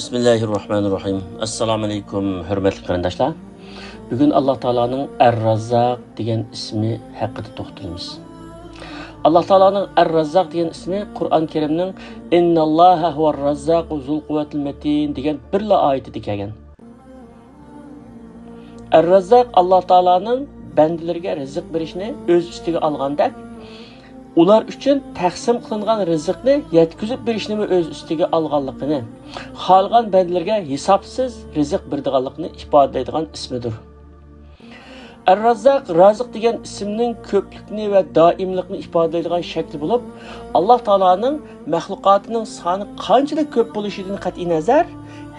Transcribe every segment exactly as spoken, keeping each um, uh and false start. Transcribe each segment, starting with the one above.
بىسمىللاھىررەھمانىررەھىم. ئەسسالامۇئەلەيكۇم، ھۆرمەتلىك قېرىنداشلار. بۈگۈن ئاللا تائالانىڭ ئەر-راززاق دېگەن ئىسمى ھەققىدە توختىلىمىز. ئاللا تائالانىڭ ئەر-راززاق دېگەن ئىسمى قۇرئان كەرىمنىڭ «ئىنناللاھە ھۇۋەر راززاقۇ زۇل قۇۋۋەتىل مەتىن» دېگەن بىرلا ئايىتىدە كەلگەن. ئەر-راززاق ئاللا تائالانىڭ بەندىلىرىگە رىزىق بېرىشنى ئۆز ئۈستىگە ئالغاندەك، ئۇلار ئۈچۈن تەقسىم قىلىنغان رىزىقنى يەتكۈزۈپ بېرىشنىمۇ ئۆز ئۈستىگە ئالغانلىقىنى، خالىغان بەندىلىرىگە ھېسابسىز رىزىق بېرىدىغانلىقىنى ئىپادىلەيدىغان ئىسمىدۇر. ئەر-راززاق، رازىق دېگەن ئىسىمنىڭ كۆپلۈكنى ۋە دائىملىقنى ئىپادىلەيدىغان شەكلى بولۇپ، ئاللا تائالانىڭ مەخلۇقاتىنىڭ سانى قانچىلىك كۆپ بولۇشىدىن قەتئىينەزەر،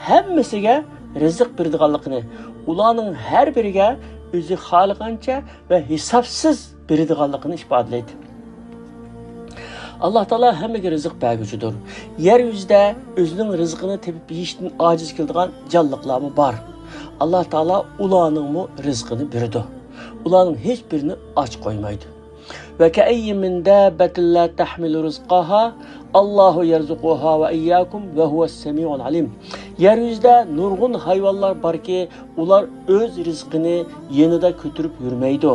ھەممىسىگە رىزىق بېرىدىغانلىقىنى، ئۇلارنىڭ ھەر بىرىگە ئۆزى خالىغانچە ۋە ھېسابسىز بېرىدىغانلىقىنى ئىپادىلەيدۇ. ئاللا تائالا ھەممىگە رىزىق بەرگۈچىدۇر. يەر يۈزىدە ئۆزىنىڭ رىزقىنى تېپىپ يېيىشتىن ئاجىز كېلىدىغان جانلىقلارمۇ بار. ئاللا تائالا ئۇلارنىڭمۇ رىزقىنى بېرىدۇ. ئۇلارنىڭ ھېچ بىرىنى ئاچ قويمايدۇ. وكأين من دابة لا تحمل رزقها الله يرزقها وإياكم وهو السميع العليم. يەر يۈزىدە نۇرغۇن ھايۋانلار باركى، ئۇلار ئۆز رىزقىنى يېنىدا كۆتۈرۈپ يۈرمەيدۇ.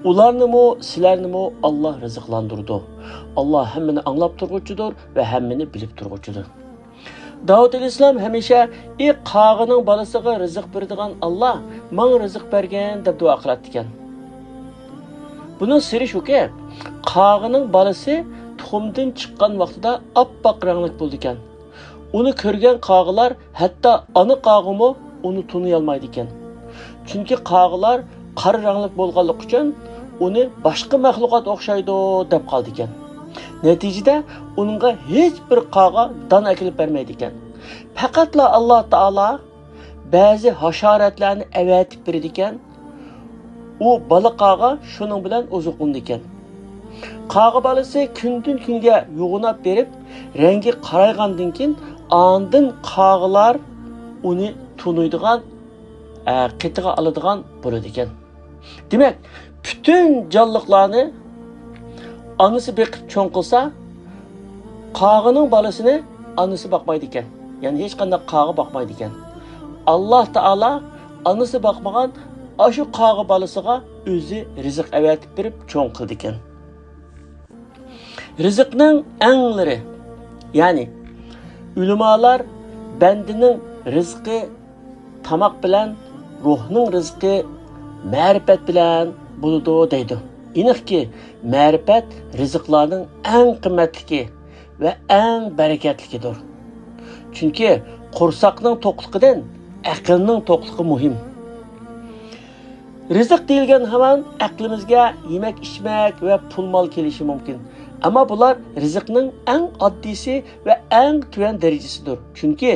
ئۇلارنىمۇ، سىلەرنىمۇ ئاللا رىزىقلاندۇرىدۇ. ئاللا ھەممىنى ئاڭلاپ تۇرغۇچىدۇر ۋە ھەممىنى بىلىپ تۇرغۇچىدۇر. داۋۇت ئەلەيھىسسالام ھەمىشە: «ئى قاغىنىڭ بالىسىغا رىزىق بېرىدىغان ئاللا، ماڭا رىزىق بەرگىن» دەپ دۇئا قىلاتتىكەن. بۇنىڭ سىرى شۇكى، قاغىنىڭ بالىسى تۇخۇمدىن چىققان ۋاقتىدا ئاپئاق رەڭلىك بولىدىكەن. ئۇنى كۆرگەن قاغىلار، ھەتتا ئانا قاغىمۇ ئۇنى تونۇيالمايدىكەن. چۈنكى قاغىلار قارا رەڭلىك بولغانلىقى ئۈچۈن ئۇنى باشقا مەخلۇقات ئوخشايدۇ دەپ قالىدىكەن. نەتىجىدە ئۇنىڭغا ھېچ بىر قاغا دان ئەكېلىپ بەرمەيدىكەن. پەقەتلا ئاللا تائالا بەزى ھاشاراتلارنى ئەۋەتىپ بېرىدىكەن. ئۇ بالا قاغا شۇنىڭ بىلەن ئوزۇقلىنىدىكەن. قاغا بالىسى كۈندىن-كۈنگە يوغىناپ بېرىپ، رەڭگى قارايغاندىن كېيىن، ئاندىن قاغىلار ئۇنى تونۇيدىغان، ئە، قېتىغا ئالىدىغان بولىدىكەن. دېمەك، پۈتۈن جانلىقلارنى ئانىسى بېقىپ چوڭ قىلسا، قاغىنىڭ بالىسىنى ئانىسى باقمايدىكەن. يەنى ھېچقانداق قاغا باقمايدىكەن. ئاللا تائالا ئانىسى باقمىغان ئاشۇ قاغا بالىسىغا ئۆزى رىزىق ئەۋەتىپ بېرىپ چوڭ قىلىدىكەن. رىزىقنىڭ ئەڭلىرى، يەنى ئۆلىمالار بەندىنىڭ رىزقى تاماق بىلەن، روھنىڭ رىزقى مەرىپەت بىلەن بولىدۇ دەيدۇ. ئېنىقكى، مەرىپەت رىزىقلارنىڭ ئەڭ قىممەتلىكى ۋە ئەڭ بەرىكەتلىكىدۇر. چۈنكى قورساقنىڭ توقلۇقىدىن ئەقىلنىڭ توقلۇقى مۇھىم. رىزىق دېيىلگەن ھامان ئەقلىمىزگە يېمەك-ئىچمەك ۋە پۇل-مال كېلىشى مۇمكىن. ئەمما بۇلار رىزىقنىڭ ئەڭ ئاددىيسى ۋە ئەڭ تۆۋەن دەرىجىسىدۇر. چۈنكى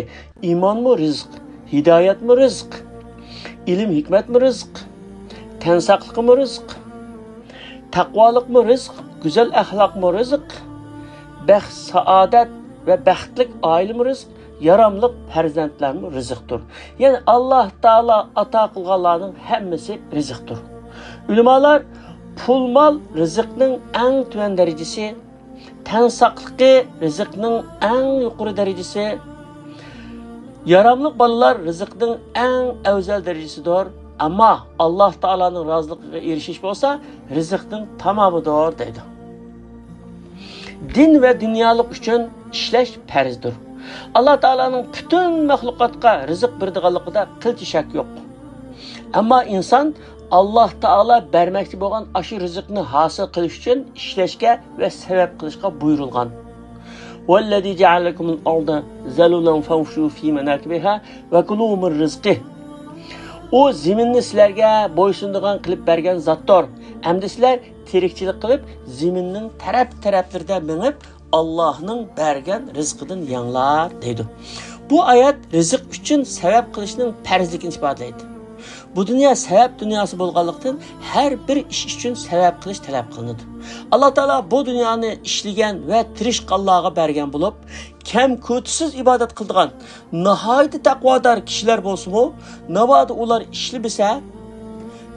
ئىمانمۇ رىزىق، ھىدايەتمۇ رىزىق، ئىلىم-ھېكمەتمۇ رىزىق، تەن ساقلىقىمۇ رىزىق، تەقۋالىقمۇ رىزىق، گۈزەل ئەخلاقمۇ رىزىق، بەخت-سائادەت ۋە بەختلىك ئائىلىمۇ رىزىق، ياراملىق پەرزەنتلەرمۇ رىزىقتۇر. يەنى ئاللا تائالا ئاتا قىلغانلارنىڭ ھەممىسى رىزىقتۇر. ئۆلىمالار پۇل-مال رىزىقنىڭ ئەڭ تۆۋەن دەرىجىسى، تەن ساقلىقى رىزىقنىڭ ئەڭ يۇقىرى دەرىجىسى، ياراملىق بالىلار رىزىقنىڭ ئەڭ ئەۋزەل دەرىجىسىدۇر. ئەمما ئاللا تائالانىڭ رازىلىقىغا ئېرىشىش بولسا رىزىقنىڭ تامامىدۇر دەيدۇ. دىن ۋە دۇنيالىق ئۈچۈن ئىشلەش پەرزدۇر. ئاللا تائالانىڭ پۈتۈن مەخلۇقاتقا رىزىق بېرىدىغانلىقىدا قىلچە شەك يوق. ئەمما ئىنسان ئاللا تائالا بەرمەكچى بولغان ئاشۇ رىزىقنى ھاسىل قىلىش ئۈچۈن ئىشلەشكە ۋە سەۋەب قىلىشقا بۇيرۇلغان. والذي جعل لكم الأرض ذلولا فامشوا في مناكبها وكلوا من رزقه. ئۇ زېمىننى سىلەرگە بويسۇنىدىغان قىلىپ بەرگەن زاتتۇر. ئەمدى سىلەر تىرىكچىلىك قىلىپ، زېمىننىڭ تەرەپ-تەرەپلىرىدە مېڭىپ، ئاللاھنىڭ بەرگەن رىزقىدىن يەڭلار، دەيدۇ. بۇ ئايەت رىزىق ئۈچۈن سەۋەب قىلىشنىڭ پەرزلىكىنى ئىپادىلەيدۇ. بۇ دۇنيا سەۋەب دۇنياسى بولغانلىقتىن، ھەر بىر ئىش ئۈچۈن سەۋەب قىلىش تەلەپ قىلىنىدۇ. ئاللا تائالا بۇ دۇنيانى ئىشلىگەن ۋە تىرىشقانلارغا بەرگەن بولۇپ، كەم-كۆتىسىز ئىبادەت قىلىدىغان، ناھايىتى تەقۋادار كىشىلەر بولسىمۇ، ناۋادا ئۇلار ئىشلىمىسە،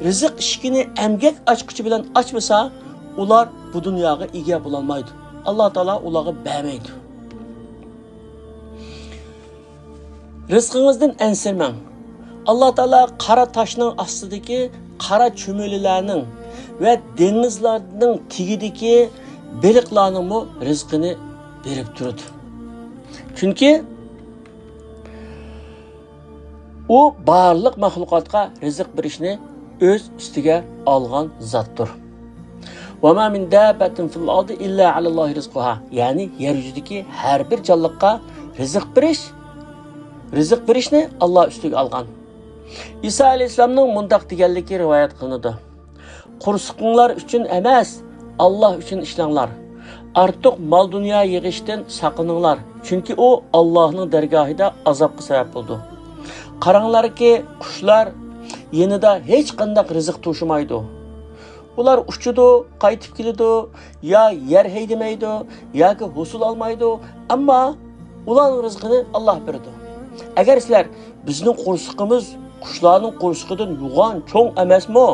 رىزىق ئىشىكىنى ئەمگەك ئاچقۇچى بىلەن ئاچمىسا، ئۇلار بۇ دۇنياغا ئىگە بولالمايدۇ. ئاللا تائالا ئۇلارغا بەرمەيدۇ. رىزقىڭىزدىن ئەنسىرىمەڭ. ئاللا تائالا قارا تاشنىڭ ئاستىدىكى قارا چۈمۈلىلەرنىڭ ۋە دېڭىزلارنىڭ تېگىدىكى بېلىقلارنىڭمۇ رىزقىنى بېرىپ تۇرىدۇ. چۈنكى ئۇ بارلىق مەخلۇقاتقا رىزىق بېرىشنى ئۆز ئۈستىگە ئالغان زاتتۇر. وما من دابة في الأرض إلا على الله رزقها. يەنى يەر يۈزىدىكى ھەر بىر جانلىققا رىزىق بېرىش، رىزىق بېرىشنى ئاللا ئۈستىگە ئالغان. ئىسا ئەلەيھىسسالامنىڭ مۇنداق دېگەنلىكى رىۋايەت قىلىنىدۇ: قورسىقىڭلار ئۈچۈن ئەمەس، ئاللا ئۈچۈن ئىشلەڭلار. ئارتۇق مال-دۇنيا يىغىشتىن ساقلىنىڭلار، چۈنكى ئۇ ئاللانىڭ دەرگاھىدا ئازابقا سەۋەب بولىدۇ. قاراڭلاركى، قۇشلار يېنىدا ھېچقانداق رىزىق توشىمايدۇ. ئۇلار ئۇچىدۇ، قايتىپ كېلىدۇ، يا يەر ھەيدىمەيدۇ، ياكى ھوسۇل ئالمايدۇ، ئەمما ئۇلارنىڭ رىزقىنى ئاللا بېرىدۇ. ئەگەر سىلەر، بىزنىڭ قورسىقىمىز قۇشلارنىڭ قورسىقىدىن يوغان، چوڭ ئەمەسمۇ؟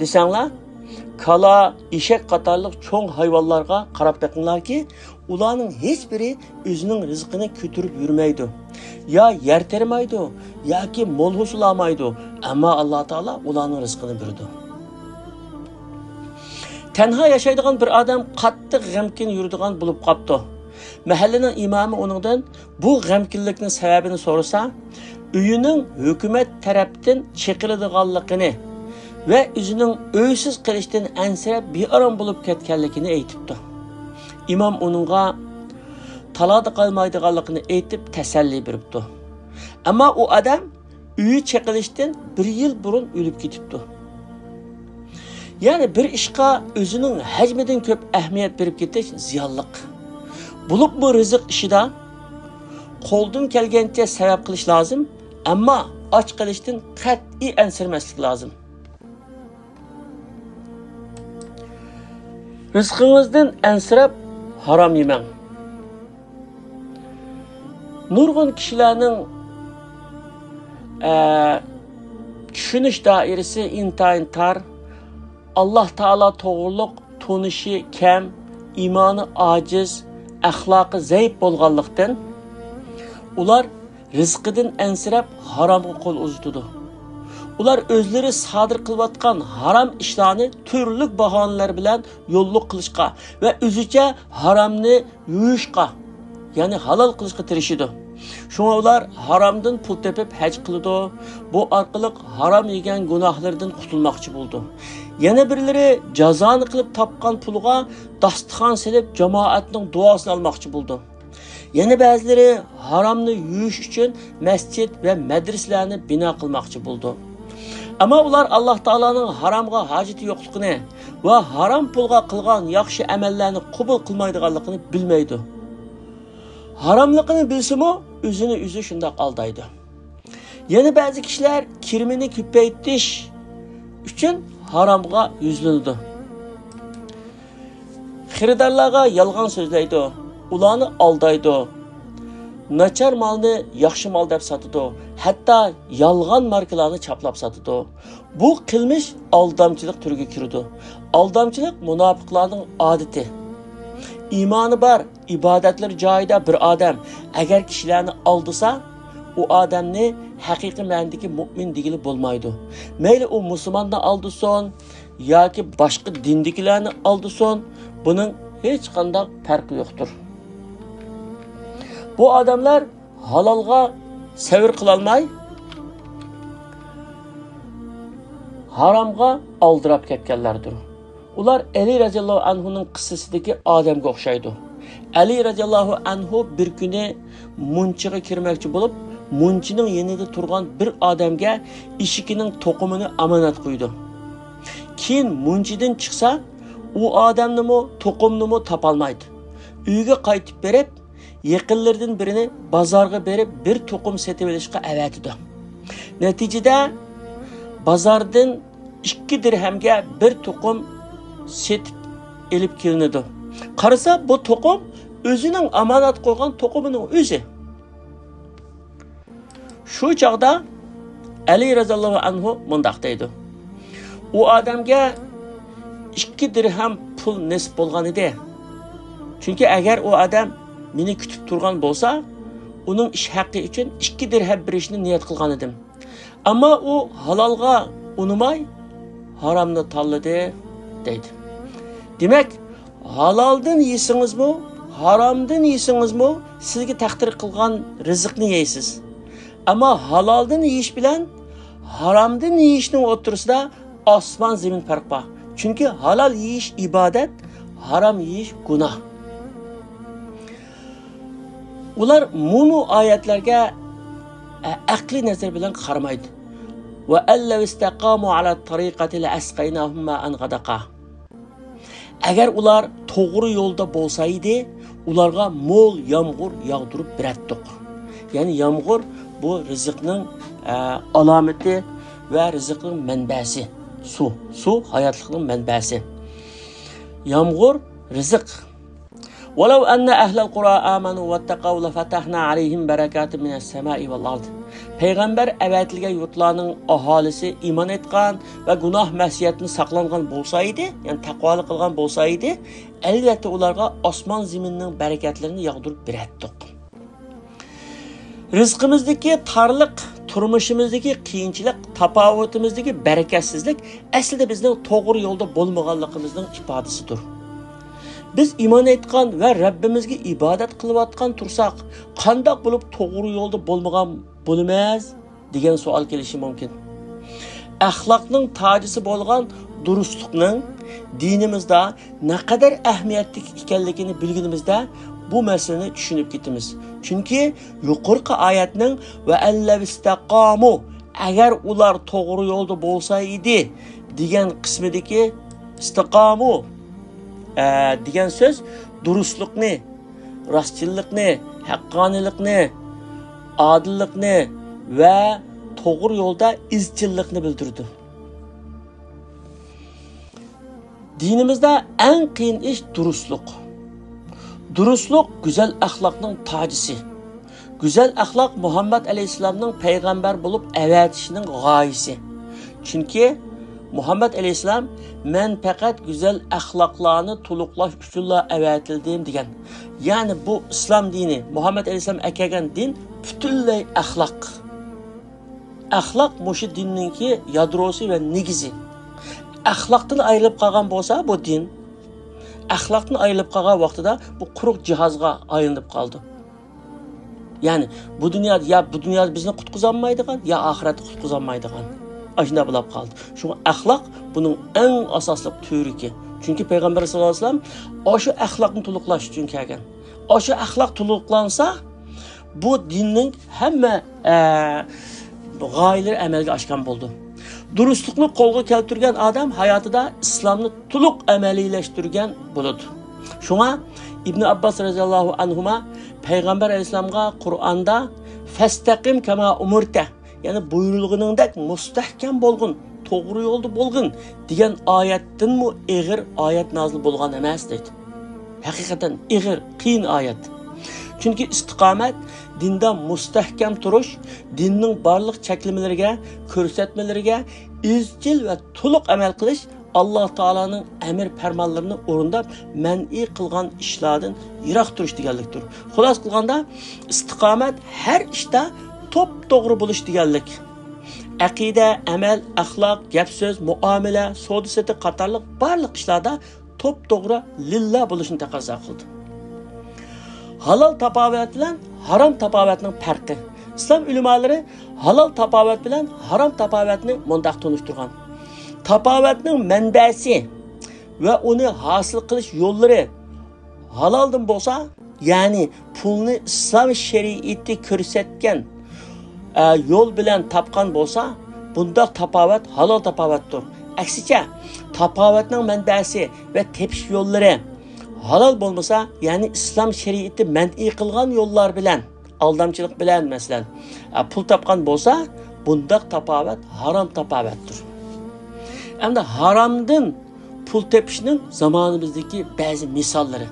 دېسەڭلار، كالا، ئېشەك قاتارلىق چوڭ ھايۋانلارغا قاراپ بېقىڭلاركى، ئۇلارنىڭ ھېچبىرى ئۆزىنىڭ رىزقىنى كۆتۈرۈپ يۈرمەيدۇ، يا يەر تېرىمايدۇ، ياكى مول ھوسۇل ئالمايدۇ، ئەمما ئاللا تائالا ئۇلارنىڭ رىزقىنى بېرىدۇ. تەنھا ياشايدىغان بىر ئادەم قاتتىق غەمكىن يۈرىدىغان بولۇپ قاپتۇ. مەھەللىنىڭ ئىمامى ئۇنىڭدىن بۇ غەمكىنلىكنىڭ سەۋەبىنى سورىسا، ئۆيىنىڭ ھۆكۈمەت تەرەپتىن چېقىلىدىغانلىقىنى ۋە ئۆزىنىڭ ئۆيسىز قېلىشتىن ئەنسىرەپ بىئارام بولۇپ كەتكەنلىكىنى ئېيتىپتۇ. ئىمام ئۇنىڭغا تالادا قالمايدىغانلىقىنى ئېيتىپ تەسەللى بېرىپتۇ. ئەمما ئۇ ئادەم ئۆيى چېقىلىشتىن بىر يىل بۇرۇن ئۆلۈپ كېتىپتۇ. يەنى بىر ئىشقا ئۆزىنىڭ ھەجمىدىن كۆپ ئەھمىيەت بېرىپ كېتىش زىيانلىق. بولۇپمۇ رىزىق ئىشىدا قولدىن كەلگەنچە سەۋەب قىلىش لازىم، ئەمما ئاچ قېلىشتىن قەتئىي ئەنسىرىمەسلىك لازىم. رىزقىڭىزدىن ئەنسىرەپ ھارام يېمەڭ. نۇرغۇن كىشىلەرنىڭ، ئە، چۈشىنىش دائىرىسى ئىنتايىن تار. ئاللا تائالا توغرۇلۇق تونۇشى كەم، ئىمانى ئاجىز، ئەخلاقى زەئىپ بولغانلىقتىن، ئۇلار رىزقىدىن ئەنسىرەپ ھارامغا قول ئۇزىتىدۇ. ئۇلار ئۆزلىرى سادىر قىلىۋاتقان ھارام ئىشلارنى تۈرلۈك باھانىلەر بىلەن يوللۇق قىلىشقا ۋە ئۆزىچە ھارامنى يۇيۇشقا، يەنى ھالال قىلىشقا تىرىشىدۇ. شۇڭا ئۇلار ھارامدىن پۇل تېپىپ ھەج قىلىدۇ. بۇ ئارقىلىق ھارام يېگەن گۇناھلىرىدىن قۇتۇلماقچى بولىدۇ. يەنە بىرلىرى جازانى قىلىپ تاپقان پۇلىغا داستىخان سېلىپ، جامائەتنىڭ دۇئاسىنى ئالماقچى بولىدۇ. يەنە بەزىلىرى ھارامنى يۇيۇش ئۈچۈن مەسچىت ۋە مەدرىسىلەرنى بىنا قىلماقچى بولىدۇ. ئەمما ئۇلار ئاللا تائالانىڭ ھارامغا ھاجىتى يوقلۇقىنى ۋە ھارام پۇلغا قىلغان ياخشى ئەمەللەرنى قوبۇل قىلمايدىغانلىقىنى بىلمەيدۇ. ھاراملىقىنى بىلسىمۇ، ئۆزىنى ئۆزى شۇنداق ئالدايدۇ. يەنە بەزى كىشىلەر كىرىمىنى كۆپەيتىش ئۈچۈن ھارامغا يۈزلىنىدۇ. خېرىدارلارغا يالغان سۆزلەيدۇ، ئۇلارنى ئالدايدۇ. ناچار مالنى ياخشى مال دەپ ساتىدۇ، ھەتتا يالغان ماركىلارنى چاپلاپ ساتىدۇ. بۇ قىلمىش ئالدامچىلىق تۈرىگە كىرىدۇ. ئالدامچىلىق مۇناپىقلارنىڭ ئادىتى. ئىمانى بار، ئىبادەتلىرى جايىدا بىر ئادەم ئەگەر كىشىلەرنى ئالدىسا، ئۇ ئادەمنى ھەقىقىي مەنىدىكى مۇئمىن دېگىلى بولمايدۇ. مەيلى ئۇ مۇسۇلماننى ئالدىسۇن ياكى باشقا دىندىكىلەرنى ئالدىسۇن، بۇنىڭ ھېچقانداق پەرقى يوقتۇر. بۇ ئادەملەر ھالالغا سەۋر قىلالماي، ھارامغا ئالدىراپ كەتكەنلەردۇر. ئۇلار ئەلى رەزىياللاھۇ ئەنھۇنىڭ قىسسىسىدىكى ئادەمگە ئوخشايدۇ. ئەلى رەزىياللاھۇ ئەنھۇ بىر كۈنى مۇنچىغا كىرمەكچى بولۇپ، مۇنچىنىڭ يېنىدا تۇرغان بىر ئادەمگە ئېشىكىنىڭ توقۇمىنى ئامانەت قويىدۇ. كېيىن مۇنچىدىن چىقسا، ئۇ ئادەمنىمۇ، توقۇمنىمۇ تاپالمايدۇ. ئۆيىگە قايتىپ بېرىپ، يېقىنلىرىدىن بىرىنى بازارغا بېرىپ بىر توقۇم سېتىۋېلىشقا ئەۋەتىدۇ. نەتىجىدە بازاردىن ئىككى دىرھەمگە بىر توقۇم سېتىپ ئېلىپ كېلىنىدۇ. قارىسا، بۇ توقۇم ئۆزىنىڭ ئامانەت قويغان توقۇمىنىڭ ئۆزى. شۇ چاغدا ئەلى رەزىياللاھۇ ئەنھۇ مۇنداق دەيدۇ: ئۇ ئادەمگە ئىككى دىرھەم پۇل نېسىپ بولغان ئىدى. چۈنكى ئەگەر ئۇ ئادەم مېنى كۈتۈپ تۇرغان بولسا، ئۇنىڭ ئىش ھەققى ئۈچۈن ئىككى دىرھەم بېرىشنى نىيەت قىلغان ئىدىم. ئەمما ئۇ ھالالغا ئۇنىماي، ھارامنى تاللىدى، دەيدۇ. دېمەك، ھالالدىن يېسىڭىزمۇ، ھارامدىن يېسىڭىزمۇ، سىزگە تەقدىر قىلغان رىزىقنى يەيسىز. ئەمما ھالالدىن يېيىش بىلەن ھارامدىن يېيىشنىڭ ئوتتۇرىسىدا ئاسمان زېمىن پەرق بار. چۈنكى ھالال يېيىش ئىبادەت، ھارام يېيىش گۇناھ. ئۇلار مۇنۇ ئايەتلەرگە، ئە، ئەقلىي نەزەر بىلەن قارىمايدۇ. وأن لو استقاموا على الطريقة لأسقيناهم ماء غدقا. ئەگەر ئۇلار توغرا يولدا بولسا ئىدى، ئۇلارغا مول يامغۇر ياغدۇرۇپ بېرەتتۇق. يەنى يامغۇر بۇ رىزىقنىڭ، ئە، ئالامىتى ۋە رىزىقنىڭ مەنبەسى. سۇ، سۇ ھاياتلىقنىڭ مەنبەسى. يامغۇر رىزىق. ولو أن أهل القرى آمنوا واتقوا لفتحنا عليهم بركات من السماء والأرض. پەيغەمبەر ئەۋەتىلگەن يۇرتلارنىڭ ئاھالىسى ئىمان ئېيتقان ۋە گۇناھ مەسىيەتتىن ساقلانغان بولسا ئىدى، يەنى تەقۋالىق قىلغان بولسا ئىدى، ئەلۋەتتە ئۇلارغا ئاسمان زېمىننىڭ بەرىكەتلىرىنى ياغدۇرۇپ بېرەتتۇق. رىزقىمىزدىكى تارلىق، تۇرمۇشىمىزدىكى قىيىنچىلىق، تاپاۋىتىمىزدىكى بەرىكەتسىزلىك ئەسلىدە بىزنىڭ توغرا يولدا بولمىغانلىقىمىزنىڭ ئىپادىسىدۇر. بىز ئىمان ئېيتقان ۋە رەببىمىزگە ئىبادەت قىلىۋاتقان تۇرساق، قانداق بولۇپ توغرا يولدا بولمىغان بولىمىز دېگەن سوئال كېلىشى مۇمكىن. ئەخلاقنىڭ تاجىسى بولغان دۇرۇسلۇقنىڭ دىنىمىزدا نەقەدەر ئەھمىيەتلىك ئىكەنلىكىنى بىلگىنىمىزدە، بۇ مەسىلىنى چۈشىنىپ كېتىمىز. چۈنكى يۇقىرىقى ئايەتنىڭ «ۋە ئەللەۋ ئىستەقامۇ»، ئەگەر ئۇلار توغرا يولدا بولسا ئىدى دېگەن قىسمىدىكى «ئىستىقامۇ» ئە، دېگەن سۆز دۇرۇسلۇقنى، راستچىللىقنى، ھەققانىيلىقنى، ئادىللىقنى ۋە توغرا يولدا ئىزچىللىقنى بىلدۈرىدۇ. دىنىمىزدا ئەڭ قىيىن ئىش دۇرۇسلۇق. دۇرۇسلۇق گۈزەل ئەخلاقنىڭ تاجىسى. گۈزەل ئەخلاق مۇھەممەد ئەلەيھىسسالامنىڭ پەيغەمبەر بولۇپ ئەۋەتىشىنىڭ غايىسى. چۈنكى مۇھەممەد ئەلەيھىسسالام «مەن پەقەت گۈزەل ئەخلاقلارنى تولۇقلاش ئۈچۈنلا ئەۋەتىلدىم» دېگەن. يەنى بۇ ئىسلام دىنى، مۇھەممەد ئەلەيھىسسالام ئەكەلگەن دىن پۈتۈنلەي ئەخلاق. ئەخلاق مۇشۇ دىننىڭكى يادروسى ۋە نېگىزى. ئەخلاقتىن ئايرىلىپ قالغان بولسا بۇ دىن، ئەخلاقتىن ئايرىلىپ قالغان ۋاقتىدا بۇ قۇرۇق جىھازغا ئايلىنىپ قالىدۇ. يەنى بۇ دۇنيادا، يا بۇ دۇنيادا بىزنى قۇتقۇزالمايدىغان، يا ئاخىرەتتە قۇتقۇزالمايدىغان. ئاشۇنداق بولۇپ قالدى. شۇڭا ئەخلاق بۇنىڭ ئەڭ ئاساسلىق تۈۋرۈكى. چۈنكى پەيغەمبەر ساللاللاھۇ ئەلەيھى ۋەسەللەم ئاشۇ ئەخلاقنى تولۇقلاش ئۈچۈن كەلگەن. ئاشۇ ئەخلاق تولۇقلانسا، بۇ دىننىڭ ھەممە، ئە، غايىلىرى ئەمەلگە ئاشقان بولىدۇ. دۇرۇسلۇقنى قولغا كەلتۈرگەن ئادەم ھاياتىدا ئىسلامنى تولۇق ئەمەلىيلەشتۈرگەن بولىدۇ. شۇڭا ئىبن ئابباس رەزىياللاھۇ ئەنھۇما پەيغەمبەر ئەلەيھىسسالامغا قۇرئاندا «فەستەقىم كەما ئۇمۇرتە»، يەنى بۇيرۇلغىنىڭدەك مۇستەھكەم بولغىن، توغرا يولدا بولغىن دېگەن ئايەتتىنمۇ ئېغىر ئايەت نازىل بولغان ئەمەس دەيدۇ. ھەقىقەتەن ئېغىر، قىيىن ئايەت. چۈنكى ئىستىقامەت دىندا مۇستەھكەم تۇرۇش، دىننىڭ بارلىق چەكلىمىلىرىگە، كۆرسەتمىلىرىگە ئىزچىل ۋە تولۇق ئەمەل قىلىش، ئاللا تائالانىڭ ئەمىر پەرمانلىرىنى ئورۇنداپ، مەنئى قىلغان ئىشلاردىن يىراق تۇرۇش دېگەنلىكتۇر. خۇلاسە قىلغاندا، ئىستىقامەت ھەر ئىشتا توپتوغرا بولۇش دېگەنلىك. ئەقىدە، ئەمەل، ئەخلاق، گەپ-سۆز، مۇئامىلە، سودا-سېتىق قاتارلىق بارلىق ئىشلاردا توپتوغرا لىللا بولۇشنى تەقەززا قىلىدۇ. ھالال تاپاۋەت بىلەن ھارام تاپاۋەتنىڭ پەرقى. ئىسلام ئۆلىمالىرى ھالال تاپاۋەت بىلەن ھارام تاپاۋەتنى مۇنداق تونۇشتۇرغان: تاپاۋەتنىڭ مەنبەسى ۋە ئۇنى ھاسىل قىلىش يوللىرى ھالالدىن بولسا، يەنى پۇلنى ئىسلام شەرىئىتى كۆرسەتكەن، ئە، يول بىلەن تاپقان بولسا، بۇنداق تاپاۋەت ھالال تاپاۋەتتۇر. ئەكسىچە، تاپاۋەتنىڭ مەنبەسى ۋە تېپىش يوللىرى ھالال بولمىسا، يەنى ئىسلام شەرىئىتى مەنئى قىلغان يوللار بىلەن، ئالدامچىلىق بىلەن، مەسىلەن، ئە، پۇل تاپقان بولسا، بۇنداق تاپاۋەت ھارام تاپاۋەتتۇر. ئەمدى ھارامدىن پۇل تېپىشنىڭ زامانىمىزدىكى بەزى مىساللىرى.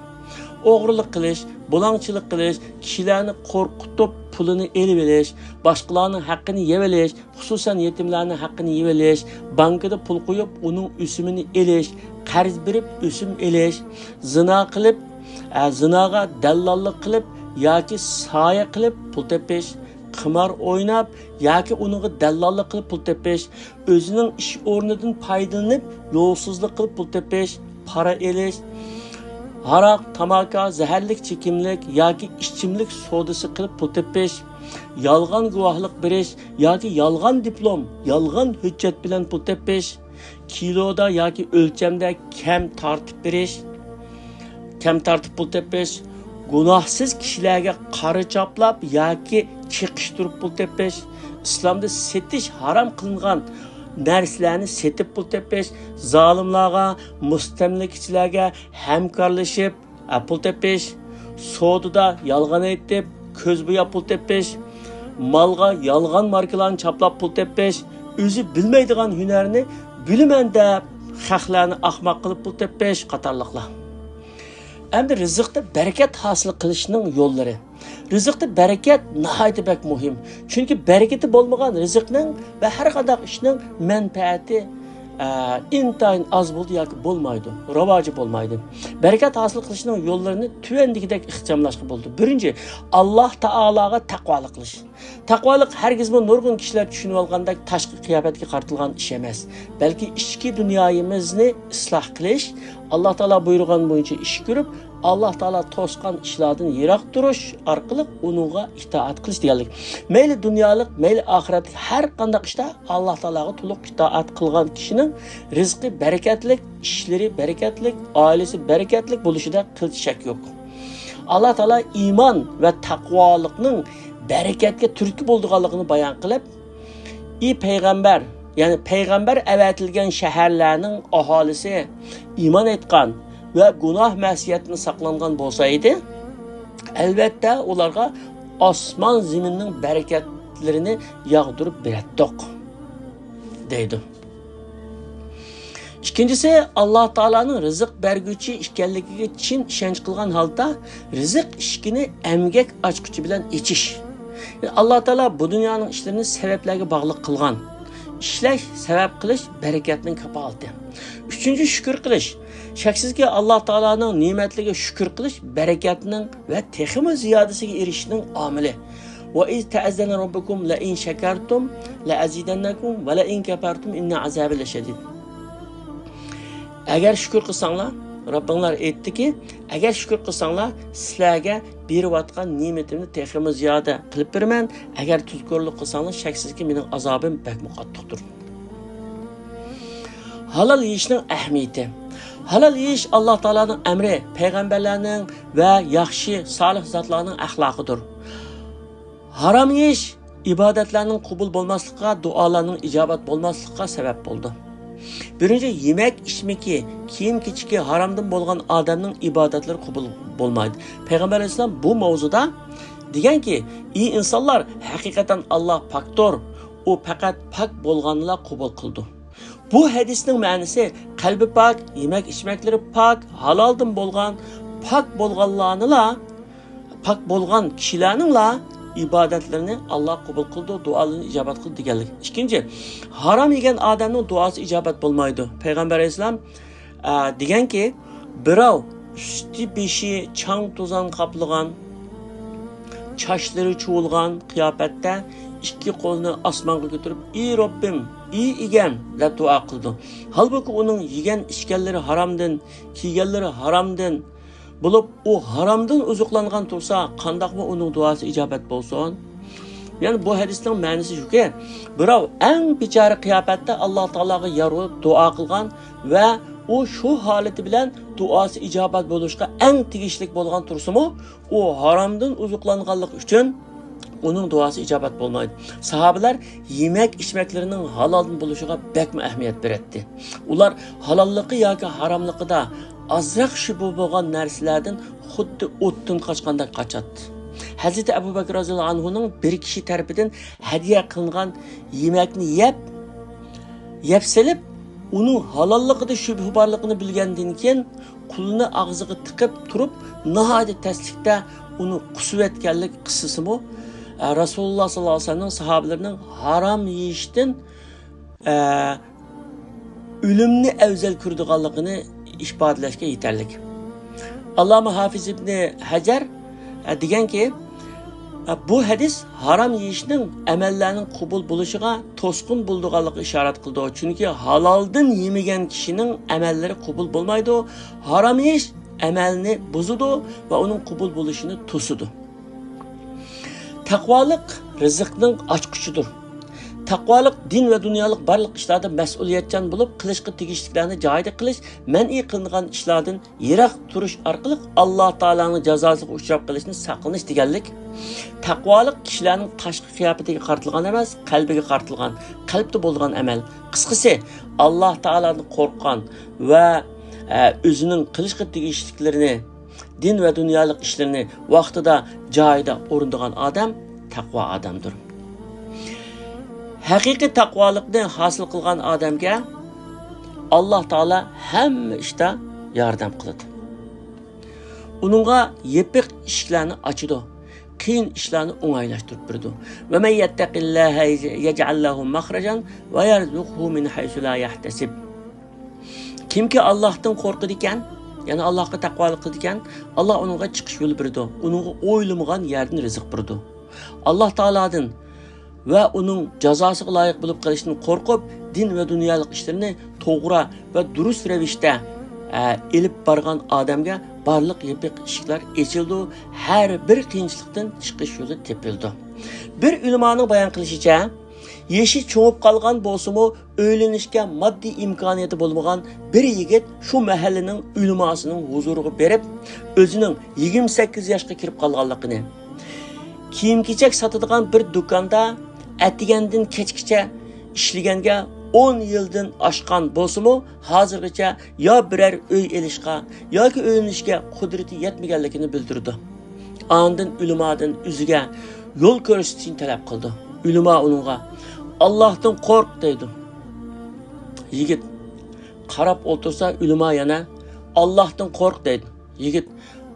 ئوغرىلىق قىلىش، بۇلاڭچىلىق قىلىش، كىشىلەرنى قورقۇتۇپ پۇلىنى ئېلىۋېلىش، باشقىلارنىڭ ھەققىنى يەۋېلىش، خۇسۇسەن يېتىملەرنىڭ ھەققىنى يېۋېلىش، بانكىدا پۇل قويۇپ ئۇنىڭ ئۆسۈمىنى ئېلىش، قەرز بېرىپ ئۆسۈم ئېلىش، زىنا قىلىپ، ئە، زىناغا دەللاللىق قىلىپ ياكى سايە قىلىپ پۇل تېپىش، قىمار ئويناپ ياكى ئۇنىڭغا دەللاللىق قىلىپ پۇل تېپىش، ئۆزىنىڭ ئىش ئورنىدىن پايدىلىنىپ يولسىزلىق قىلىپ پۇل تېپىش، پارا ئېلىش، ھاراق، تاماكا، زەھەرلىك چېكىملىك ياكى ئىچىملىك سودىسى قىلىپ پۇل تېپىش، يالغان گۇۋاھلىق بېرىش ياكى يالغان دىپلوم، يالغان ھۆججەت بىلەن پۇل تېپىش، كىلودا ياكى ئۆلچەمدە كەم تارتىپ بېرىش، كەم تارتىپ پۇل تېپىش، گۇناھسىز كىشىلەرگە قارا چاپلاپ ياكى چېقىشتۇرۇپ پۇل تېپىش، ئىسلامدا سېتىش ھارام قىلىنغان نەرسىلەرنى سېتىپ پۇل تېپىش، زالىملارغا، مۇستەملىكىچىلەرگە ھەمكارلىشىپ، ئە، پۇل تېپىش، سودىدا يالغان ئېيتىپ، كۆز بوياپ پۇل تېپىش، مالغا يالغان ماركىلارنى چاپلاپ پۇل تېپىش، ئۆزى بىلمەيدىغان ھۈنەرنى بىلىمەن دەپ، خەقلەرنى ئاخماق قىلىپ پۇل تېپىش قاتارلىقلار. ئەمدى رىزىقتا بەرىكەت ھاسىل قىلىشنىڭ يوللىرى. رىزىقتا بەرىكەت ناھايىتى بەك مۇھىم. چۈنكى بەرىكىتى بولمىغان رىزىقنىڭ ۋە ھەر قانداق ئىشنىڭ مەنپەئەتى، ئە، ئىنتايىن ئاز بولىدۇ ياكى بولمايدۇ، راۋاجى بولمايدۇ. بەرىكەت ھاسىل قىلىشنىڭ يوللىرىنى تۆۋەندىكىدەك ئىخچاملاشقا بولىدۇ. بىرىنچى، ئاللاھ تائالاغا تەقۋالىق قىلىش. تەقۋالىق ھەرگىزمۇ نۇرغۇن كىشىلەر چۈشىنىۋالغاندەك تاشقى قىياپەتكە قارىتىلغان ئىش ئەمەس، بەلكى ئىچكى دۇنيايىمىزنى ئىسلاھ قىلىش، ئاللاھ تائالا بۇيرۇغان بويىچە ئىش كۆرۈپ، ئاللاھ تائالا توسقان ئىشلاردىن يىراق تۇرۇش ئارقىلىق ئۇنىڭغا ئىتائەت قىلىش دېگەنلىك. مەيلى دۇنيالىق، مەيلى ئاخىرەتلىك ھەر قانداق ئىشتا ئاللاھ تائالاغا تولۇق ئىتائەت قىلغان كىشىنىڭ رىزقى بەرىكەتلىك، ئىشلىرى بەرىكەتلىك، ئائىلىسى بەرىكەتلىك بولۇشىدا قىلچە شەك يوق. ئاللاھ تائالا ئىمان ۋە تەقۋالىقنىڭ بەرىكەتكە تۈرتكە بولىدىغانلىقىنى بايان قىلىپ، ئى پەيغەمبەر، يەنى پەيغەمبەر ئەۋەتىلگەن شەھەرلەرنىڭ ئاھالىسى ئىمان ئېيتقان ۋە گۇناھ مەسىيەتتىن ساقلانغان بولسا ئىدى، ئەلۋەتتە ئۇلارغا ئاسمان زېمىننىڭ بەرىكەتلىرىنى ياغدۇرۇپ بېرەتتۇق، دەيدۇ. ئىككىنچىسى، ئاللاھ تائالانىڭ رىزىق بەرگۈچى ئىكەنلىكىگە چىن ئىشەنچ قىلغان ھالدا رىزىق ئىشىكىنى ئەمگەك ئاچقۇچى بىلەن ئېچىش. يەنى ئاللاھ تائالا بۇ دۇنيانىڭ ئىشلىرىنى سەۋەبلەرگە باغلىق قىلغان. ئىشلەش، سەۋەب قىلىش بەرىكەتنىڭ كاپالىتى. ئۈچىنچى، شۈكۈر قىلىش. شەكسىزكى، ئاللاھ تائالانىڭ نېمەتلىرىگە شۈكۈر قىلىش بەرىكەتنىڭ ۋە تېخىمۇ زىيادىسىگە ئېرىشىشنىڭ ئامىلى. وَإِذْ تَأَذَّنَ رَبُّكُمْ لَئِنْ شَكَرْتُمْ لَأَزِيدَنَّكُمْ وَلَئِنْ كَفَرْتُمْ إِنَّ عَذَابِي لَشَدِيدٌ. ئەگەر شۈكۈر قىلساڭلار، رەببىڭلار ئېيتتىكى، ئەگەر شۈكۈر قىلساڭلار، سىلەرگە بېرىۋاتقان نېمىتىمنى تېخىمۇ زىيادە قىلىپ بېرىمەن. ئەگەر تۇزكورلۇق قىلساڭلار، شەكسىزكى، مېنىڭ ئازابىم بەكمۇ قاتتىقتۇر. ھالال يېيىشنىڭ ئەھمىيىتى. ھالال يېيىش ئاللاھ تائالانىڭ ئەمرى، پەيغەمبەرلەرنىڭ ۋە ياخشى، سالىھ زاتلارنىڭ ئەخلاقىدۇر. ھارام يېيىش ئىبادەتلەرنىڭ قوبۇل بولماسلىقىغا، دۇئالارنىڭ ئىجابەت بولماسلىقىغا سەۋەب بولىدۇ. بىرىنچى، يېمەك ئىچمىكى، كىيىم كېچىكى ھارامدىن بولغان ئادەمنىڭ ئىبادەتلىرى قوبۇل بولمايدۇ. پەيغەمبەر ئەلەيھىسسالام بۇ مەۋزۇدا دېگەنكى، ئى ئىنسانلار، ھەقىقەتەن ئاللاھ پاكتۇر، ئۇ پەقەت پاك بولغانلا قوبۇل قىلىدۇ. بۇ ھەدىسنىڭ مەنىسى، قەلبى پاك، يېمەك ئىچمەكلىرى پاك، ھالالدىن بولغان، پاك بولغانلارنىلا، پاك بولغان كىشىلەرنىڭلا ئىبادەتلىرىنى ئاللاھ قوبۇل قىلىدۇ، دۇئالىرىنى ئىجابەت قىلىدۇ دېگەنلىك. ئىككىنچى، ھارام يېگەن ئادەمنىڭ دۇئاسى ئىجابەت بولمايدۇ. پەيغەمبەر ئەلەيھىسسالام، ئە، دېگەنكى، بىراۋ ئۈستى بېشى چاڭ توزان قاپلىغان، چاچلىرى چۇۋۇلغان قىياپەتتە ئىككى قولىنى ئاسمانغا كۆتۈرۈپ، ئى رەببىم، ئى ئىگەم، دەپ دۇئا قىلىدۇ. ھالبۇكى، ئۇنىڭ يېگەن ئىچكەنلىرى ھارامدىن، كىيگەنلىرى ھارامدىن بولۇپ، ئۇ ھارامدىن ئوزۇقلانغان تۇرسا، قانداقمۇ ئۇنىڭ دۇئاسى ئىجابەت بولسۇن؟ يەنى بۇ ھەدىسنىڭ مەنىسى شۇكى، بىراۋ ئەڭ بىچارە قىياپەتتە ئاللاھ تائالاغا يالۋۇرۇپ دۇئا قىلغان ۋە ئۇ شۇ ھالىتى بىلەن دۇئاسى ئىجابەت بولۇشقا ئەڭ تېگىشلىك بولغان تۇرسىمۇ، ئۇ ھارامدىن ئوزۇقلانغانلىقى ئۈچۈن ئۇنىڭ دۇئاسى ئىجابەت بولمايدۇ. ساھابىلەر يېمەك ئىچمەكلىرىنىڭ ھالالدىن بولۇشىغا بەكمۇ ئەھمىيەت بېرەتتى. ئۇلار ھالاللىقى ياكى ھاراملىقىدا ئازراق شۈبھە بولغان نەرسىلەردىن خۇددى ئوتتىن قاچقاندەك قاچاتتى. ھەزرىتى ئەبۇ بەكرى رازىياللاھۇ ئەنھۇنىڭ بىر كىشى تەرىپىدىن ھەدىيە قىلىنغان يېمەكنى يەپ، يەپ سېلىپ، ئۇنىڭ ھالاللىقىدا شۈبھە بارلىقىنى بىلگەندىن كېيىن، قولىنى ئاغزىغا تىقىپ تۇرۇپ، ناھايىتى تەسلىكتە ئۇنى قۇسۇۋەتكەنلىك قىسسىسىمۇ، ئە، رەسۇلۇللاھ ساللاللاھۇ ئەلەيھى ۋەسەللەمنىڭ ساھابىلىرىنىڭ ھارام يېيىشتىن، ئە، ئۆلۈمنى ئەۋزەل كۆرىدىغانلىقىنى ئىپادىلەشكە يېتەرلىك. ئاللاما ھافىز ئىبنى ھەجەر دېگەنكى، بۇ ھەدىس ھارام يېيىشنىڭ ئەمەللەرنىڭ قوبۇل بولۇشىغا توسقۇن بولىدىغانلىقىغا ئىشارەت قىلىدۇ. چۈنكى ھالالدىن يېمىگەن كىشىنىڭ ئەمەللىرى قوبۇل بولمايدۇ. ھارام يېيىش ئەمەلنى بۇزىدۇ ۋە ئۇنىڭ قوبۇل بولۇشىنى توسىدۇ. تەقۋالىق رىزىقنىڭ ئاچقۇچىدۇر. تەقۋالىق دىن ۋە دۇنيالىق بارلىق ئىشلاردا مەسئۇلىيەتچان بولۇپ، قىلىشقا تېگىشلىكلەرنى جايىدا قىلىش، مەنئى قىلىنغان ئىشلاردىن يىراق تۇرۇش ئارقىلىق ئاللا تائالانىڭ جازاسىغا ئۇچراپ قېلىشتىن ساقلىنىش دېگەنلىك. تەقۋالىق كىشىلەرنىڭ تاشقى قىياپىتىگە قارىتىلغان ئەمەس، قەلبىگە قارىتىلغان، قەلبتە بولىدىغان ئەمەل. قىسقىسى، ئاللا تائالادىن قورققان ۋە، ئە، ئۆزىنىڭ قىلىشقا تېگىشلىكلىرىنى، دىن ۋە دۇنيالىق ئىشلىرىنى ۋاقتىدا، جايىدا ئورۇندىغان ئادەم تەقۋا ئادەمدۇر. ھەقىقىي تەقۋالىقنى ھاسىل قىلغان ئادەمگە ئاللا تائالا ھەممە ئىشتا ياردەم قىلىدۇ. ئۇنىڭغا يېپىق ئىشىكلەرنى ئاچىدۇ، قىيىن ئىشلارنى ئوڭايلاشتۇرۇپ بېرىدۇ. وَمَن يَتَّقِ اللَّهَ يَجْعَل لَّهُ مَخْرَجًا وَيَرْزُقْهُ مِنْ حَيْثُ لَا يَحْتَسِبُ. كىمكى ئاللاھتىن قورقىدىكەن، يەنى ئاللاھقا تەقۋالىق قىلىدىكەن، ئاللاھ ئۇنىڭغا چىقىش يولى بېرىدۇ، ئۇنىڭغا ئويلىمىغان يەردىن رىزىق بېرىدۇ. ئاللاھ تائالادىن ۋە ئۇنىڭ جازاسىغا لايىق بولۇپ قېلىشتىن قورقۇپ، دىن ۋە دۇنيالىق ئىشلىرىنى توغرا ۋە دۇرۇس رەۋىشتە، ئە، ئېلىپ بارغان ئادەمگە بارلىق يېپىق ئىشىكلەر ئېچىلىدۇ، ھەر بىر قىيىنچىلىقتىن چىقىش يولى تېپىلىدۇ. بىر ئۆلىمانىڭ بايان قىلىشىچە، يېشى چوڭۇپ قالغان بولسىمۇ، ئۆيلىنىشكە ماددىي ئىمكانىيىتى بولمىغان بىر يىگىت شۇ مەھەللىنىڭ ئۆلىماسىنىڭ ھۇزۇرىغا بېرىپ، ئۆزىنىڭ يىگىرمە سەككىز ياشقا كىرىپ قالغانلىقىنى، كىيىم-كېچەك ساتىدىغان بىر دۇكاندا ئەتىگەندىن كەچكىچە ئىشلىگەنگە ئون يىلدىن ئاشقان بولسىمۇ، ھازىرغىچە يا بىرەر ئۆي ئېلىشقا ياكى ئۆيلىنىشكە قۇدرىتى يەتمىگەنلىكىنى بىلدۈرىدۇ. ئاندىن ئۆلىمادىن ئۆزىگە يول كۆرسىتىشنى تەلەپ قىلىدۇ. ئۆلىما ئۇنىڭغا، «ئاللاھتىن قورق» دەيدۇ. يىگىت قاراپ ئولتۇرسا، ئۆلىما يەنە، «ئاللاھتىن قورق» دەيدۇ. يىگىت،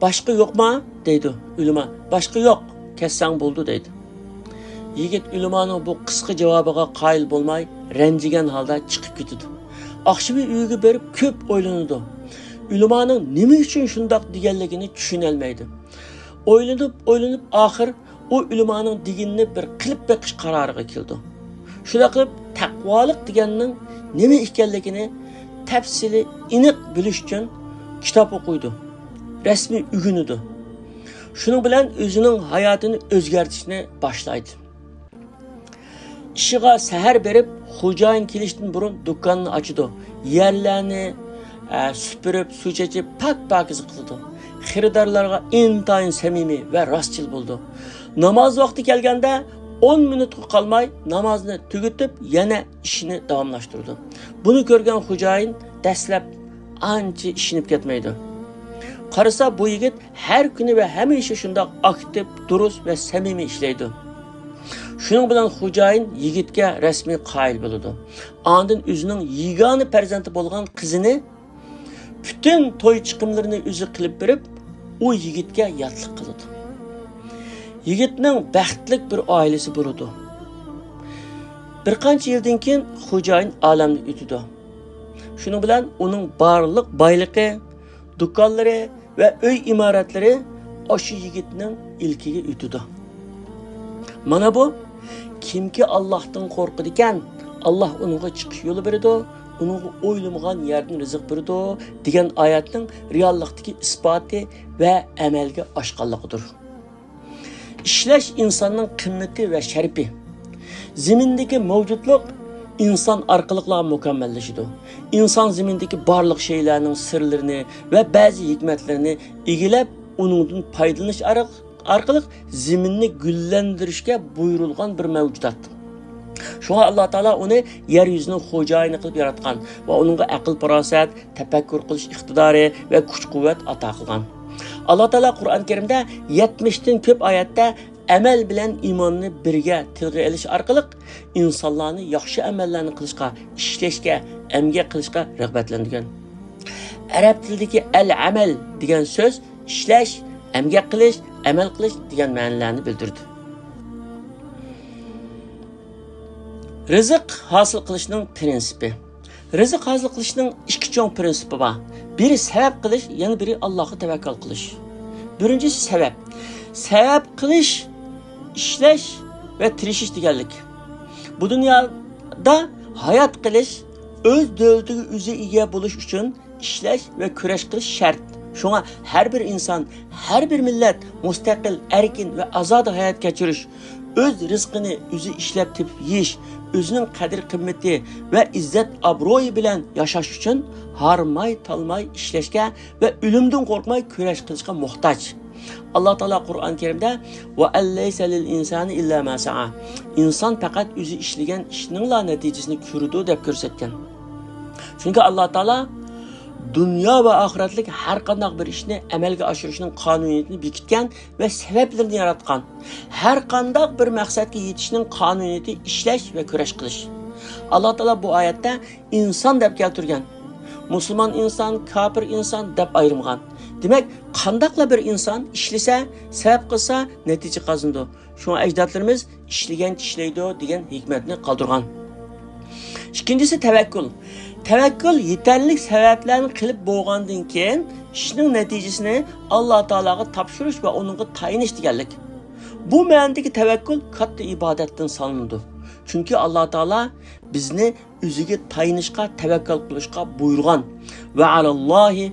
«باشقا يوقما؟» دەيدۇ. ئۆلىما، «باشقا يوق، كەتسەڭ بولىدۇ» دەيدۇ. يىگىت ئۆلىمانىڭ بۇ قىسقا جاۋابىغا قايىل بولماي، رەنجىگەن ھالدا چىقىپ كېتىدۇ. ئاخشىمى ئۆيىگە بېرىپ كۆپ ئويلىنىدۇ. ئۆلىمانىڭ نېمە ئۈچۈن شۇنداق دېگەنلىكىنى چۈشىنەلمەيدۇ. ئويلىنىپ، ئويلىنىپ، ئاخىر ئۇ ئۆلىمانىڭ دېگىنىنى بىر قىلىپ بېقىش قارارىغا كېلىدۇ. شۇنداق قىلىپ، تەقۋالىق دېگەننىڭ نېمە ئىكەنلىكىنى تەپسىلىي ئېنىق بىلىش ئۈچۈن كىتاب ئوقۇيدۇ، رەسمىي ئۆگىنىدۇ. شۇنىڭ بىلەن ئۆزىنىڭ ھاياتىنى ئۆزگەرتىشنى باشلايدۇ. ئىشىغا سەھەر بېرىپ، خوجايىن كېلىشتىن بۇرۇن دۇكاننى ئاچىدۇ. يەرلەرنى، ئە، سۈپۈرۈپ، سۇ چېچىپ، پاك-پاكىز قىلىدۇ. خېرىدارلارغا ئىنتايىن سەمىمىي ۋە راستچىل بولىدۇ. ناماز ۋاقتى كەلگەندە، ئون مىنۇتقا قالماي نامازنى تۈگىتىپ، يەنە ئىشىنى داۋاملاشتۇرىدۇ. بۇنى كۆرگەن خوجايىن دەسلەپ ئانچە ئىشىنىپ كەتمەيدۇ. قارىسا، بۇ يىگىت ھەر كۈنى ۋە ھەمىشە شۇنداق ئاكتىپ، دۇرۇس ۋە سەمىمىي ئىشلەيدۇ. شۇنىڭ بىلەن خوجايىن يىگىتكە رەسمىي قايىل بولىدۇ. ئاندىن ئۆزىنىڭ يېگانە پەرزەنتى بولغان قىزىنى پۈتۈن توي چىقىملىرىنى ئۆزى قىلىپ بېرىپ، ئۇ يىگىتكە ياتلىق قىلىدۇ. يىگىتنىڭ بەختلىك بىر ئائىلىسى بولىدۇ. بىر قانچە يىلدىن كېيىن خوجايىن ئالەمدىن ئۆتىدۇ. شۇنىڭ بىلەن ئۇنىڭ بارلىق بايلىقى، دۇكانلىرى ۋە ئۆي ئىمارەتلىرى ئاشۇ يىگىتنىڭ ئىلكىگە ئۆتىدۇ. مانا بۇ، «كىمكى ئاللاھتىن قورقىدىكەن، ئاللاھ ئۇنىڭغا چىقىش يولى بېرىدۇ، ئۇنىڭغا ئويلىمىغان يەردىن رىزىق بېرىدۇ» دېگەن ئايەتنىڭ رېئاللىقتىكى ئىسپاتى ۋە ئەمەلگە ئاشقانلىقىدۇر. ئىشلەش ئىنساننىڭ قىممىتى ۋە شەرىپى. زېمىندىكى مەۋجۇتلۇق ئىنسان ئارقىلىقلا مۇكەممەللىشىدۇ. ئىنسان زېمىندىكى بارلىق شەيلەرنىڭ سىرلىرىنى ۋە بەزى ھېكمەتلىرىنى ئىگىلەپ، ئۇنىڭدىن پايدىلىنىش ئارق-، ئارقىلىق زېمىننى گۈللەندۈرۈشكە بۇيرۇلغان بىر مەۋجۇدات. شۇڭا ئاللا تائالا ئۇنى يەر يۈزىنىڭ خوجايىنى قىلىپ ياراتقان ۋە ئۇنىڭغا ئەقىل-پاراسەت، تەپەككۇر قىلىش ئىقتىدارى ۋە كۈچ-قۇۋۋەت ئاتا قىلغان. ئاللا تائالا قۇرئان كەرىمدە يەتمىشتىن كۆپ ئايەتتە ئەمەل بىلەن ئىماننى بىرگە تىلغا ئېلىش ئارقىلىق ئىنسانلارنى ياخشى ئەمەللەرنى قىلىشقا، ئىشلەشكە، ئەمگەك قىلىشقا رىغبەتلەندۈرگەن. ئەرەب تىلىدىكى ئەل-ئەمەل دېگەن سۆز ئىشلەش، ئەمگەك قىلىش، ئەمەل قىلىش دېگەن مەنىلەرنى بىلدۈرىدۇ. رىزىق ھاسىل قىلىشنىڭ پىرىنسىپى. رىزىق ھاسىل قىلىشنىڭ ئىككى چوڭ پىرىنسىپى بار. بىرى سەۋەب قىلىش، يەنە بىرى ئاللاھقا تەۋەككۈل قىلىش. بىرىنچىسى سەۋەب. سەۋەب قىلىش، ئىشلەش ۋە تىرىشىش دېگەنلىك. بۇ دۇنيادا ھايات قېلىش، ئۆز دۆلىتىگە ئۆزى ئىگە بولۇش ئۈچۈن ئىشلەش ۋە كۈرەش قىلىش شەرت. شۇڭا ھەر بىر ئىنسان، ھەر بىر مىللەت مۇستەقىل، ئەركىن ۋە ئازادە ھايات كەچۈرۈش، ئۆز رىزقىنى ئۆزى ئىشلەپ تېپىپ يېيىش، ئۆزىنىڭ قەدىر-قىممىتى ۋە ئىززەت-ئابرۇيى بىلەن ياشاش ئۈچۈن ھارماي-تالماي ئىشلەشكە ۋە ئۆلۈمدىن قورقماي كۈرەش قىلىشقا موھتاج. ئاللا تائالا قۇرئان كەرىمدە، «ۋە ئەن لەيسە لىل ئىنسانى ئىللا ما سەئا.» ئىنسان پەقەت ئۆزى ئىشلىگەن ئىشنىڭلا نەتىجىسىنى كۆرىدۇ، دەپ كۆرسەتكەن. چۈنكى ئاللا تائالا دۇنيا ۋە ئاخىرەتلىك ھەر قانداق بىر ئىشنى ئەمەلگە ئاشۇرۇشنىڭ قانۇنىيىتىنى بېكىتكەن ۋە سەۋەبلىرىنى ياراتقان. ھەر قانداق بىر مەقسەتكە يېتىشنىڭ قانۇنىيىتى ئىشلەش ۋە كۈرەش قىلىش. ئاللا تائالا بۇ ئايەتتە ئىنسان دەپ كەلتۈرگەن. مۇسۇلمان ئىنسان، كاپىر ئىنسان دەپ ئايرىمىغان. دېمەك، قانداقلا بىر ئىنسان ئىشلىسە، سەۋەب قىلسا، نەتىجە قازىنىدۇ. شۇڭا ئەجدادلىرىمىز «ئىشلىگەنچە ئىشلەيدۇ» دېگەن ھېكمەتنى قالدۇرغان. ئىككىنچىسى تەۋەككۈل. تەۋەككۈل يېتەرلىك سەۋەبلەرنى قىلىپ بولغاندىن كېيىن ئىشنىڭ نەتىجىسىنى ئاللا تائالاغا تاپشۇرۇش ۋە ئۇنىڭغا تايىنىش دېگەنلىك. بۇ مەنىدىكى تەۋەككۈل كاتتا ئىبادەتتىن سانىلىدۇ. چۈنكى ئاللا تائالا بىزنى ئۆزىگە تايىنىشقا، تەۋەككەل قىلىشقا بۇيرۇغان. «ۋە ئالاللاھى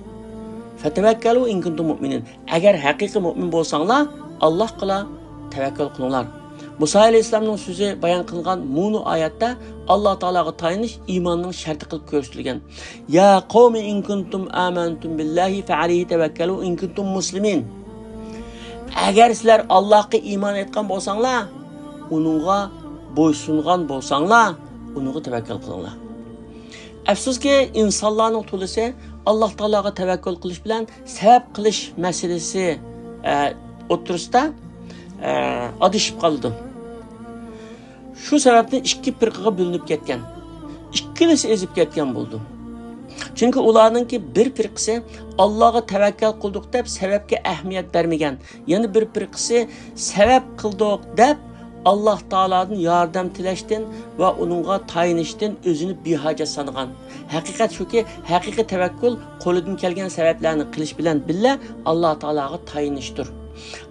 فەتەۋەككەلۇ ئىن كۇنتۇم مۇئمىنىن.» ئەگەر ھەقىقىي مۇئمىن بولساڭلار، ئاللاھقىلا تەۋەككەل قىلىڭلار. مۇسا ئەلەيھىسسالامنىڭ سۆزى بايان قىلىنغان مۇنۇ ئايەتتە ئاللا تائالاغا تايىنىش ئىماننىڭ شەرتى قىلىپ كۆرسىتىلگەن. «يا قومى ئىن كۇنتۇم ئامەنتۇم بىللاھى فەئەلەيھى تەۋەككەلۇ ئىن كۇنتۇم مۇسلىمىن.» ئەگەر سىلەر ئاللاھقا ئىمان ئېيتقان بولساڭلار، ئۇنىڭغا بويسۇنغان بولساڭلار، ئۇنىڭغا تەۋەككەل قىلىڭلار. ئەپسۇسكى، ئىنسانلارنىڭ تولىسى ئاللا تائالاغا تەۋەككەل قىلىش بىلەن سەۋەب قىلىش مەسىلىسى، ئە، ئوتتۇرىسىدا، ئە، ئادىشىپ قالىدۇ. شۇ سەۋەبتىن ئىككى پىرقىگە بۆلۈنۈپ كەتكەن. ئىككىلىسى ئېزىپ كەتكەن بولىدۇ. چۈنكى ئۇلارنىڭكى بىر پىرقىسى «ئاللاغا تەۋەككەل قىلدۇق» دەپ سەۋەبكە ئەھمىيەت بەرمىگەن. يەنە بىر پىرقىسى «سەۋەب قىلدۇق» دەپ ئاللا تائالادىن ياردەم تىلەشتىن ۋە ئۇنىڭغا تايىنىشتىن ئۆزىنى بىھاجەت سانىغان. ھەقىقەت شۇكى، ھەقىقىي تەۋەككۈل قولىدىن كەلگەن سەۋەبلەرنى قىلىش بىلەن بىللە ئاللا تائالاغا تايىنىشتۇر.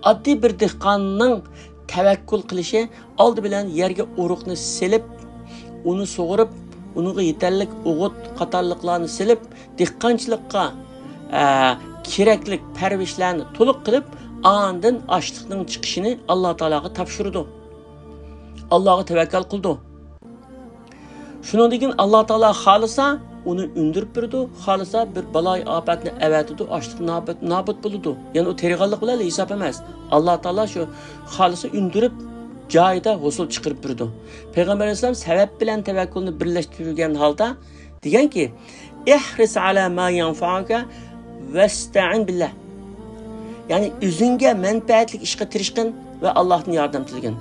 ئاددىي بىر دېھقاننىڭ تەۋەككۈل قىلىشى ئالدى بىلەن يەرگە ئۇرۇقنى سېلىپ، ئۇنى سۇغۇرۇپ، ئۇنىڭغا يېتەرلىك ئوغۇت قاتارلىقلارنى سېلىپ، دېھقانچىلىققا، ئە، كېرەكلىك پەرۋىشلەرنى تولۇق قىلىپ، ئاندىن ئاشلىقنىڭ چىقىشىنى ئاللا تائالاغا تاپشۇرىدۇ. ئاللاغا تەۋەككەل قىلىدۇ. شۇنىڭدىن كېيىن ئاللا تائالا خالىسا، ئۇنى ئۈندۈرۈپ بېرىدۇ، خالىسا بىر بالايىئاپەتنى ئەۋەتىدۇ، ئاشلىق نابۇت، نابۇت بولىدۇ. يەنى ئۇ تېرىغانلىق بىلەن ھېساب ئەمەس. ئاللا تائالا شۇ خالىسا ئۈندۈرۈپ، جايىدا ھوسۇل چىقىرىپ بېرىدۇ. پەيغەمبەر ئەلەيھىسسالام سەۋەب بىلەن تەۋەككۈلنى بىرلەشتۈرگەن ھالدا دېگەنكى، «ئىھرىس ئەلا ما يەنفەئۇكە ۋەستەئىن بىللە.» يەنى ئۆزۈڭگە مەنپەئەتلىك ئىشقا تىرىشقىن ۋە ئاللاھتىن ياردەم تىلىگىن.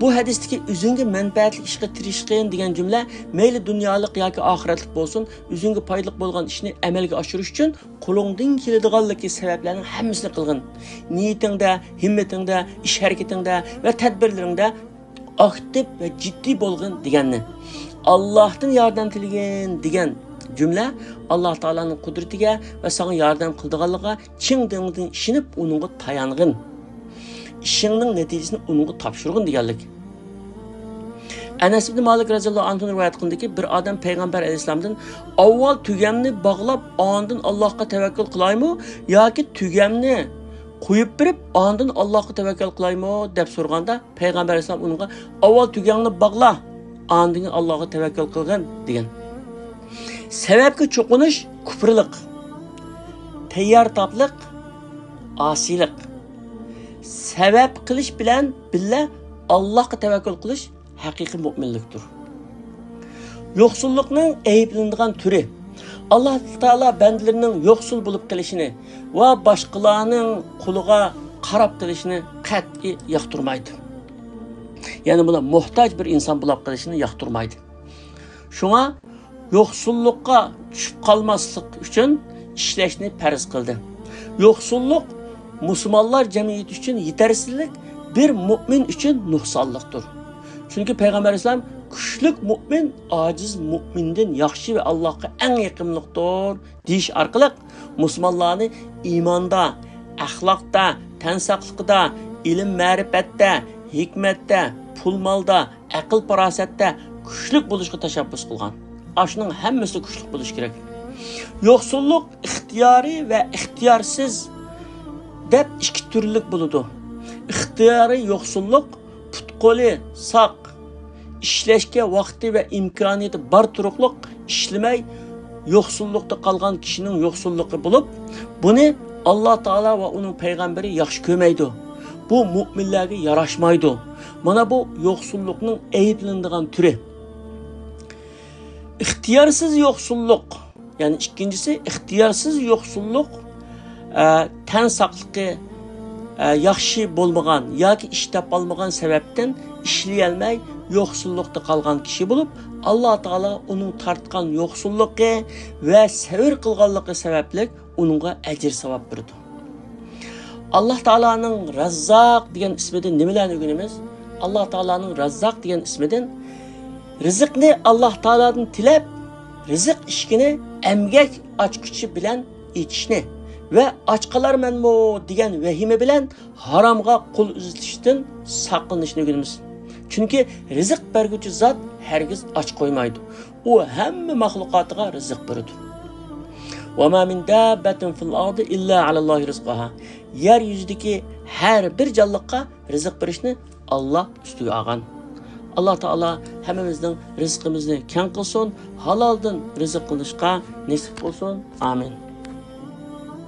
بۇ ھەدىستىكى «ئۆزۈڭگە مەنپەئەتلىك ئىشقا تىرىشقىن» دېگەن جۈملە مەيلى دۇنيالىق ياكى ئاخىرەتلىك بولسۇن، ئۆزۈڭگە پايدىلىق بولغان ئىشنى ئەمەلگە ئاشۇرۇش ئۈچۈن قولۇڭدىن كېلىدىغانلىكى سەۋەبلەرنىڭ ھەممىسىنى قىلغىن. نىيىتىڭدە، ھىممىتىڭدە، ئىش ھەرىكىتىڭدە ۋە تەدبىرلىرىڭدە ئاكتىپ ۋە جىددىي بولغىن دېگەننى. ئاللاھتىن ياردەم تىلىگىن دېگەن جۈملە ئاللاھ تائالانىڭ قۇدرىتىگە ۋە ساڭا ياردەم قىلىدىغانلىقىغا چىڭ دىڭدىن ئىشىنىپ، ئۇنىڭغا تايانغىن. ئىشىڭنىڭ نەتىجىسىنى ئۇنىڭغا تاپشۇرغىن دېگەنلىك. ئەنەس ئىبنى مالىك رەزىياللاھۇ ئەنھۇدىن رىۋايەت قىلىندىكى، بىر ئادەم پەيغەمبەر ئەلەيھىسسالامدىن، «ئاۋۋال تۈگەمنى باغلاپ، ئاندىن ئاللاھقا تەۋەككۈل قىلايمۇ ياكى تۈگەمنى قويۇپ بېرىپ، ئاندىن ئاللاھقا تەۋەككۈل قىلايمۇ؟» دەپ سورىغاندا، پەيغەمبەر ئەلەيھىسسالام ئۇنىڭغا، «ئاۋۋال تۈگەڭنى باغلا، ئاندىن كېيىن ئاللاھقا تەۋەككۈل قىلغىن» دېگەن. سەۋەبكە چوقۇنۇش كۇپۇرلۇق، تەييار تاپلىق ئاسىيلىق. سەۋەب قىلىش بىلەن بىللە ئاللاھقا تەۋەككۈل قىلىش ھەقىقىي مۆمىنلىكتۇر. يوقسۇللۇقنىڭ ئەيىبلىنىدىغان تۈرى. ئاللاھ تائالا بەندىلىرىنىڭ يوقسۇل بولۇپ قېلىشىنى ۋە باشقىلارنىڭ قولىغا قاراپ قېلىشىنى قەتئىي ياقتۇرمايدۇ. يەنى بۇلار موھتاج بىر ئىنسان بولاپ قېلىشىنى ياقتۇرمايدۇ. شۇڭا يوقسۇللۇققا چۈشۈپ قالماسلىق ئۈچۈن ئىشلەشنى پەرز قىلدى. يوقسۇللۇق مۇسۇلمانلار جەمئىيىتى ئۈچۈن يېتەرسىزلىك، بىر مۆمىن ئۈچۈن نۇقسانلىقتۇر. چۈنكى پەيغەمبەر ئەلەيھىسسالام، «كۈچلۈك مۆمىن ئاجىز مۆمىندىن ياخشى ۋە ئاللاھقا ئەڭ يېقىملىقتۇر» دېيىش ئارقىلىق مۇسۇلمانلارنى ئىماندا، ئەخلاقتا، تەن ساقلىقىدا، ئىلىم-مەرىپەتتە، ھېكمەتتە، پۇل-مالدا، ئەقىل-پاراسەتتە كۈچلۈك بولۇشقا تەشەببۇس قىلغان. ئاشۇنىڭ ھەممىسى كۈچلۈك بولۇشى كېرەك. يوقسۇللۇق ئىختىيارىي ۋە ئىختىيارسىز دەپ ئىككى تۈرلۈك بولىدۇ. ئىختىيارىي يوقسۇللۇق پۇت-قولى ساق، ئىشلەشكە ۋاقتى ۋە ئىمكانىيىتى بار تۇرۇقلۇق ئىشلىمەي يوقسۇللۇقتا قالغان كىشىنىڭ يوقسۇللۇقى بولۇپ، بۇنى ئاللا تائالا ۋە ئۇنىڭ پەيغەمبىرى ياخشى كۆرمەيدۇ. بۇ مۇئمىنلەرگە ياراشمايدۇ. مانا بۇ يوقسۇللۇقنىڭ ئەيىبلىنىدىغان تۈرى. ئىختىيارسىز يوقسۇللۇق، يەنى ئىككىنچىسى، ئىختىيارسىز يوقسۇللۇق، ئە، تەن ساقلىقى، ئە، ياخشى بولمىغان ياكى ئىش تاپالمىغان سەۋەبتىن ئىشلىيەلمەي يوقسۇللۇقتا قالغان كىشى بولۇپ، ئاللا تائالا ئۇنىڭ تارتقان يوقسۇللۇقى ۋە سەۋر قىلغانلىقى سەۋەبلىك ئۇنىڭغا ئەجىر ساۋاب بېرىدۇ. ئاللا تائالانىڭ راززاق دېگەن ئىسمىدىن نېمىلەرنى ئۆگىنىمىز؟ ئاللا تائالانىڭ راززاق دېگەن ئىسمىدىن رىزىقنى ئاللا تائالادىن تىلەپ، رىزىق ئىشىكىنى ئەمگەك ئاچقۇچى بىلەن ئېچىشنى ۋە ئاچ قالارمەنمۇ دېگەن ۋەھىمە بىلەن ھارامغا قول ئۇزىتىشتىن ساقلىنىشنى ئۆگىنىمىز. چۈنكى رىزىق بەرگۈچى زات ھەرگىز ئاچ قويمايدۇ. ئۇ ھەممە مەخلۇقاتىغا رىزىق بېرىدۇ. وما من دابة في الأرض إلا على الله رزقها. يەر يۈزىدىكى ھەر بىر جانلىققا رىزىق بېرىشنى ئاللا ئۈستىگە ئالغان. ئاللا تائالا ھەممىمىزنىڭ رىزقىمىزنى كەڭ قىلسۇن، ھالالدىن رىزىق قىلىشقا نېسىپ قىلسۇن. ئامىن.